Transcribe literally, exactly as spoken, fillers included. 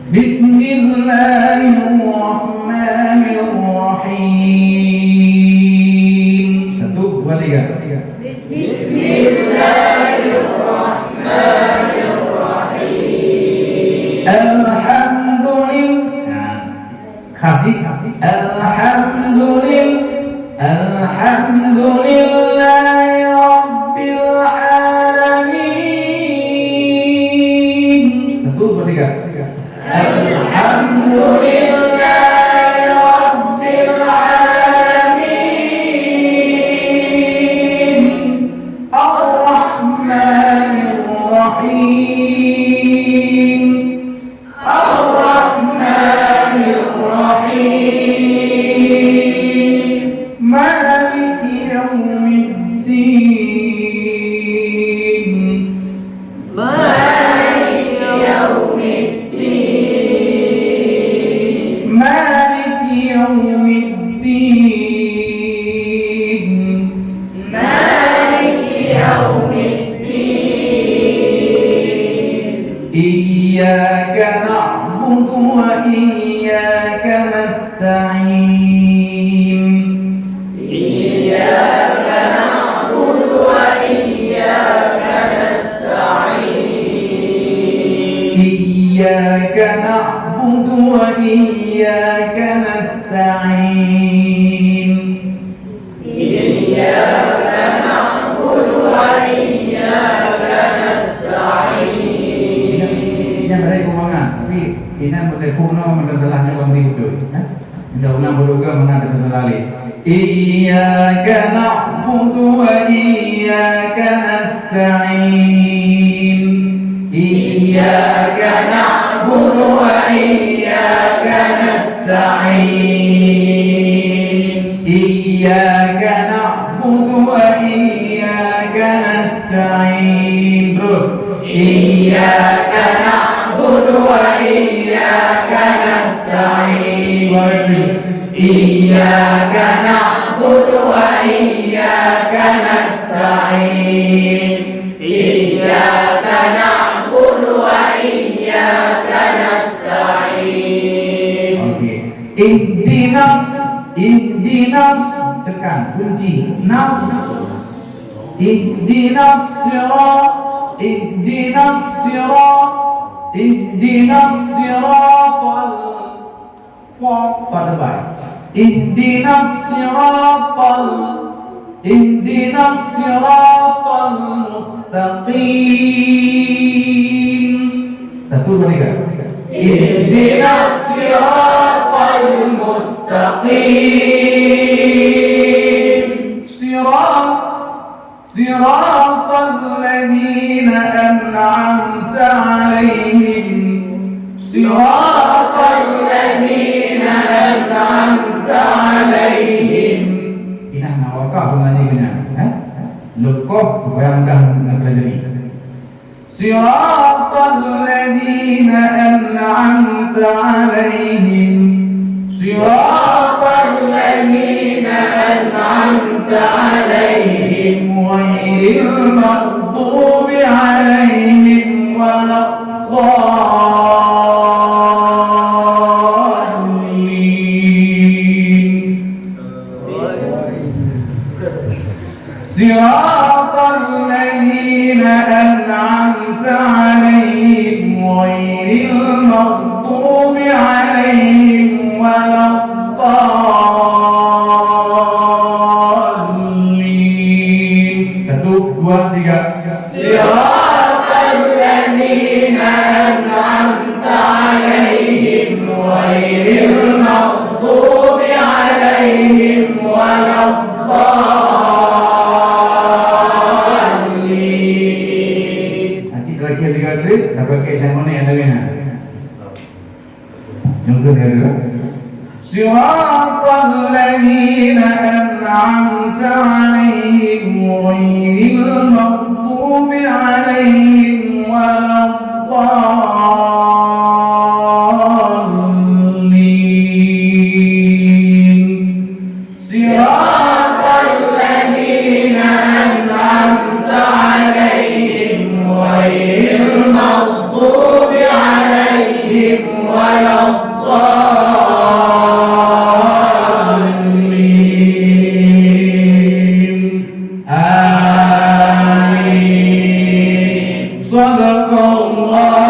Bismillahirrahmanirrahim. Satu, dua, tiga. Bismillahirrahmanirrahim. Alhamdulillah. Nah, khas. Alhamdulillah. Alhamdulillahi Rabbil Alamin. Satu, dua, tiga. Alhamdulillahi Rabbil Alamin. Ar-Rahmanir Rahim. Ar-Rahmanirrahim. Maliki yaumiddin. Maliki yaumiddin. Maliki yaumiddin. Maliki yaumiddin. Iyyaka na'budu wa iyyaka nasta'in. Iyyaka na'budu wa iyyaka nasta'in. Iyyaka na'budu wa iyyaka nasta'in. Iyyaka na'budu wa iyyaka nasta'in. Ingat, ingat ada keumangan, tapi ingat beutôi phon nyoe meunan telah nyoe bri beutôi, eh? Ingat ulang beutôi keumangan dan telah lé. Iyyaka na'budu wa iyyaka nasta'in. Iyyaka na'budu wa iyyaka nasta'in. Iyyaka na'budu wa iyyaka nasta'in. Terus. Iyyaka na'budu wa iyyaka nasta'in. Lagi. Iyyaka na'budu wa iyyaka nasta'in. Iyyaka na'budu wa iyyaka nasta'in. Oke. Ihdinas, ihdinas, tekan kunci. Nas. Ihdinas sira-, ihdinas sira-, ihdinas siratal Qaf, qaf teubai. Ihdinas siratal, ihdinas siratal mustaqim. Satu, dua, tiga. Ihdinas siratal mustaqim. Sirat Siratal ladzina an'amta 'alaihim. Siratal ladzina an'amta 'alaihim. Ingat na wakaf sebenarnya, eh? Lekoh supaya mudah nak pelajari. Siratal ladzina an'amta 'alaihim. Siratal ladzina an'amta 'alaihim ghairil maghdubi 'alaihim waladdallin. Siratal ladzina an'amta 'alaihim ghairil maghdubi 'alaihim waladdallin. Satu, dua, tiga. Siratal ladzina an'amta 'alaihim ghairil maghdubi 'alaihim waladdallin. Nanti terakhir tiga kali, dapat kayak sama ni ada kan? Yang kedua. Siratal ladzina an'amta 'alaihim ghairil maghdubi 'alaihim waladdallin. Siratal ladzina an'amta 'alaihim ghairil maghdubi 'alaihim Amin. Sadaqallah.